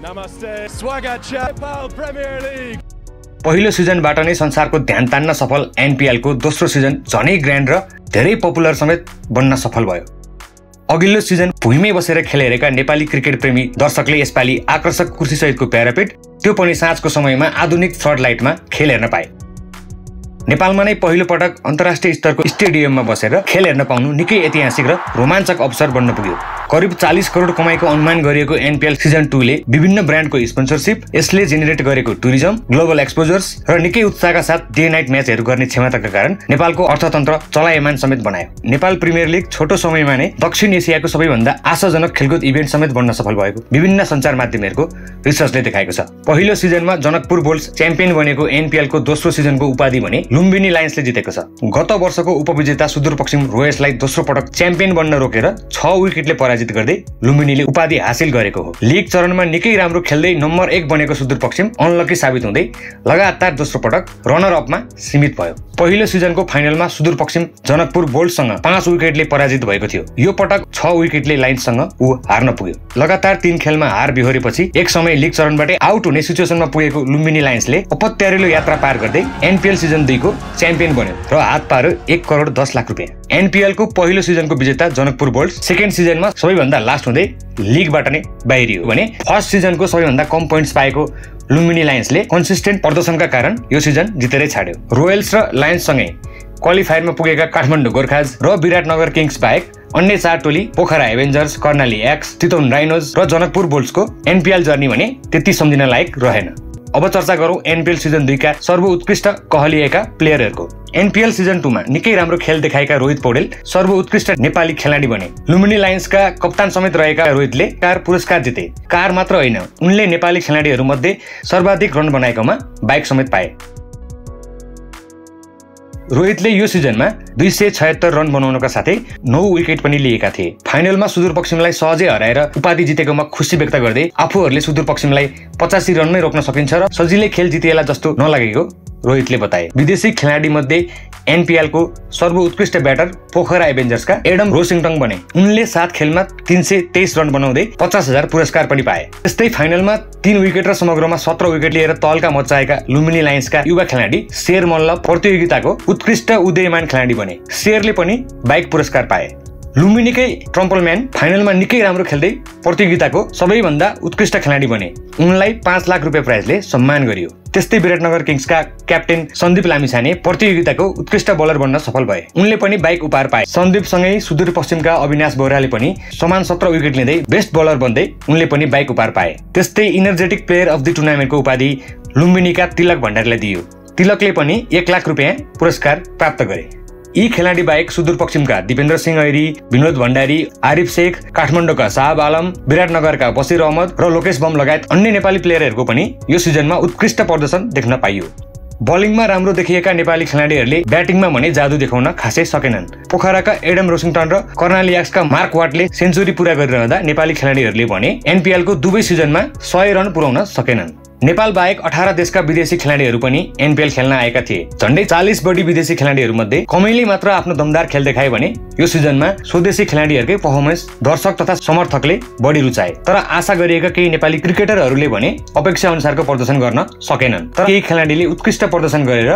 Namaste. Swagat cha Nepal Premier League. पहिलो सिजनबाट नै संसारको ध्यान तान्न सफल एनपीएल को दोस्रो सिजन झनै ग्रान्ड र धेरै पपुलर समेत बन्न सफल भयो। अघिल्लो सिजन भुइँमै बसेर खेलेका नेपाली क्रिकेट प्रेमी दर्शकले यसपालि आकर्षक कुर्सी सहितको प्यारापेट, त्यो पनि साँझको समयमा आधुनिक फ्लड लाइटमा खेल हेर्न पाए। नेपालमा नै पहिलो पटक अन्तर्राष्ट्रिय स्तरको स्टेडियममा बसेर खेल हेर्न पाउनु निकै ऐतिहासिक र रोमाञ्चक अवसर बन्न पुग्यो। करिब 40 करोड कमाईको अनुमान गरिएको एनपीएल सिजन 2 ले विभिन्न ब्रान्डको स्पोन्सरशिप, यसले जेनेरेट गरेको टुरिज्म, ग्लोबल एक्सपोजर्स र निकै उत्साहका साथ डे नाइट म्याचहरू गर्ने क्षमताका कारण नेपालको अर्थतन्त्र चलायमान समेत बनायो। नेपाल प्रिमियर लिग छोटो समयमा नै दक्षिण एसियाको सबैभन्दा आशाजनक खेलकुद इभेन्ट समेत बन्न सफल भएको विभिन्न सञ्चार माध्यमहरूको रिसर्चले देखाएको छ। पहिलो सिजनमा जनकपुर बोल्ट्स च्याम्पियन बनेको एनपीएल को दोस्रो सिजनको उपाधि भने लुम्बिनी लायन्सले जितेको छ। गत वर्षको उपविजेता सुदूरपश्चिम रोयल्सलाई दोस्रो पटक च्याम्पियन बन्न रोकेर 6 विकेटले पराजित गर्दै लुम्बिनीले उपाधि हासिल गरेको हो। लीग चरणमा निकै राम्रो खेल्दै नम्बर 1 बनेको सुदूरपश्चिम अनलकी साबित हुँदै लगातार दोस्रो पटक रनर अपमा सीमित भयो। पहिलो सिजनको फाइनलमा सुदूरपश्चिम जनकपुर बोल्ट्ससँग 5 विकेटले पराजित भएको थियो। यो पटक 6 विकेटले लायन्ससँग ऊ हार्न पुग्यो। लगातार 3 खेलमा हार बिहोरेपछि एक समय लीग चरणबाटै आउट हुने सिचुएसनमा पुगेको लुम्बिनी लायन्सले अपत्यारिलो यात्रा पार गर्दै एनपीएल सिजन 2 को च्याम्पियन बन्यो र हात पार्यो 1 करोड 10 लाख रुपैयाँ। एनपीएल को पहिलो सिजनको विजेता जनकपुर बोल्ट्स सेकेन्ड सिजनमा सबैभन्दा लास्ट हुँदै लीगबाट नै बाहिरियो भने फर्स्ट सिजनको सबैभन्दा कम पोइन्ट्स पाएको लुम्बिनी लायन्सले कन्सिस्टेन्ट प्रदर्शनका कारण यो सिजन जितेरै छाड्यो। रोयल्स र लायन्ससँगै क्वालिफायरमा पुगेका काठमाडौँ गोर्खाज र विराटनगर किङ्स बाहेक अन्य 4 टोली Pokhara Avengers, Karnali x, Chitwan rhinos र जनकपुर बोल्ट्सको एनपीएल जर्नी भने त्यति सम्झिन लायक रहेन। अब चर्चा गरौँ एनपीएल सिजन 2 का सर्वोत्कृष्ट कहलिएका प्लेयरहरूको। एनपीएल सिजन 2 मा निकै राम्रो खेल देखाएका रोहित पौडेल सर्वोत्कृष्ट नेपाली खेलाडी बने। लुम्बिनी लायन्सका कप्तान समेत रहेका रोहितले कार पुरस्कार जिते। कार मात्र होइन, उनले नेपाली खेलाडीहरू मध्ये सर्वाधिक रन बनाएकोमा बाइक समेत पाए। रोहितले यो सिजनमा 276 रन बनाउनका साथै 9 विकेट पनि लिएका थिए। फाइनलमा सुदूरपश्चिमलाई सहजै हराएर उपाधि जितेकोमा खुसी व्यक्त गर्दै आफूहरूले सुदूरपश्चिमलाई 85 रनमै रोक्न सकिन्छ र सजिलै खेल जितिएला जस्तो नलागेको रोहितले बताए। विदेशी खेलाडी मध्ये एनपीएल को सर्वोत्कृष्ट ब्याटर पोखरा एभेन्जर्सका एडम रोसिङटन बने। उनले 7 खेलमा 323 रन बनाउँदै 50,000 पुरस्कार पनि पाए। त्यस्तै फाइनलमा 3 विकेट र समग्रमा 17 विकेट लिएर तल्का मचाएका लुम्बिनी लायन्सका युवा खेलाडी शेर मल्ल प्रतियोगिताको उत्कृष्ट उदयमान खेलाडी बने। शेरले पनि बाइक पुरस्कार पाए। लुम्बिनीकै ट्रम्पलम्यान फाइनलमा निकै राम्रो खेल्दै प्रतियोगिताको सबैभन्दा उत्कृष्ट खेलाडी बने। उनलाई 5 लाख रुपैयाँ प्राइजले सम्मान गरियो। त्यस्तै विराटनगर किङ्सका क्याप्टेन सन्दीप लामिछाने प्रतियोगिताको उत्कृष्ट बलर बन्न सफल भए। उनले पनि बाइक उपहार पाए। सन्दीपसँगै सुदूरपश्चिमका अविनाश बोहराले पनि समान 17 विकेट लिँदै बेस्ट बलर बन्दै उनले पनि बाइक उपहार पाए। त्यस्तै इनर्जेटिक प्लेयर अफ द टुर्नामेन्टको उपाधि लुम्बिनीका तिलक भण्डारीलाई दिइयो। तिलकले पनि 1 लाख रुपैयाँ पुरस्कार प्राप्त गरे। यी खेलाडी बाहेक सुदूरपश्चिमका दिपेन्द्र सिंह ऐरी, विनोद भण्डारी, आरिफ शेख, काठमाडौँका साहब आलम, विराटनगरका बसिर अहमद र लोकेश बम लगायत अन्य नेपाली प्लेयरहरूको पनि यो सिजनमा उत्कृष्ट प्रदर्शन देख्न पाइयो। बलिङमा राम्रो देखिएका नेपाली खेलाडीहरूले ब्याटिङमा भने जादु देखाउन खासै सकेनन्। पोखराका एडम रोसिङटन र कर्णाली एक्सका मार्क वाटले सेन्चुरी पूरा गरिरहँदा नेपाली खेलाडीहरूले भने एनपीएल को दुवै सिजनमा 100 रन पुर्याउन सकेनन्। नेपाल बाहेक 18 देशका विदेशी खेलाडीहरू पनि एनपीएल खेल्न आएका थिए। झन्डै 40 बढी विदेशी खेलाडीहरू मध्ये कमैले मात्र आफ्नो दमदार खेल देखाए भने यो सिजनमा स्वदेशी खेलाडीहरूकै परफर्मेन्स दर्शक तथा समर्थकले बढी रुचाए। तर आशा गरिएका केही नेपाली क्रिकेटरहरूले भने अपेक्षा अनुसारको प्रदर्शन गर्न सकेनन्। तर केही खेलाडीले उत्कृष्ट प्रदर्शन गरेर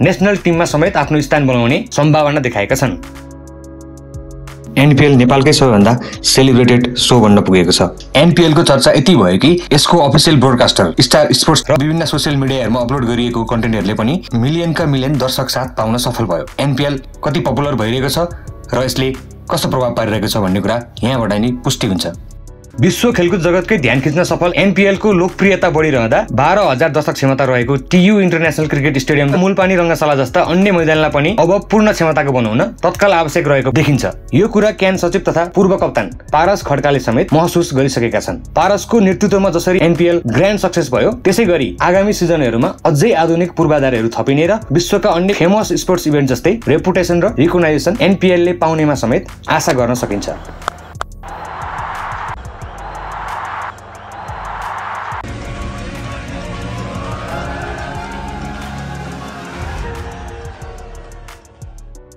नेशनल टिममा समेत आफ्नो स्थान बनाउने सम्भावना देखाएका छन्। एनपीएल नेपालकै सबैभन्दा सेलिब्रेटेड सो बन्न पुगेको छ। एनपीएल को चर्चा यति भयो कि यसको अफिसियल ब्रोडकास्टर स्टार स्पोर्ट्स र विभिन्न सोसियल मिडियाहरूमा अपलोड गरिएको कन्टेन्टहरूले पनि मिलियनका मिलियन दर्शक साथ पाउन सफल भयो। एनपीएल कति पपुलर भइरहेको छ र यसले कस्तो प्रभाव पारिरहेको छ भन्ने कुरा यहाँबाट नै पुष्टि हुन्छ। विश्व खेलकुद जगतकै ध्यान खिच्न सफल एनपीएल को लोकप्रियता बढिरहँदा 12,000 दर्शक क्षमता रहेको टीयू इन्टरनेशनल क्रिकेट स्टेडियम र मूलपानी रङ्गशाला जस्ता अन्य मैदानलाई पनि अब पूर्ण क्षमताको बनाउन तत्काल आवश्यक रहेको देखिन्छ। यो कुरा क्यान सचिव तथा पूर्व कप्तान पारस खड्काले समेत महसुस गरिसकेका छन्। पारसको नेतृत्वमा जसरी एनपीएल ग्रान्ड सक्सेस भयो, त्यसैगरी आगामी सिजनहरूमा अझै आधुनिक पूर्वाधारहरू थपिने र विश्वका अन्य फेमस स्पोर्ट्स इभेन्ट जस्तै रेपुटेसन र रिकग्नाइजेसन एनपीएल ले पाउनेमा समेत आशा गर्न सकिन्छ।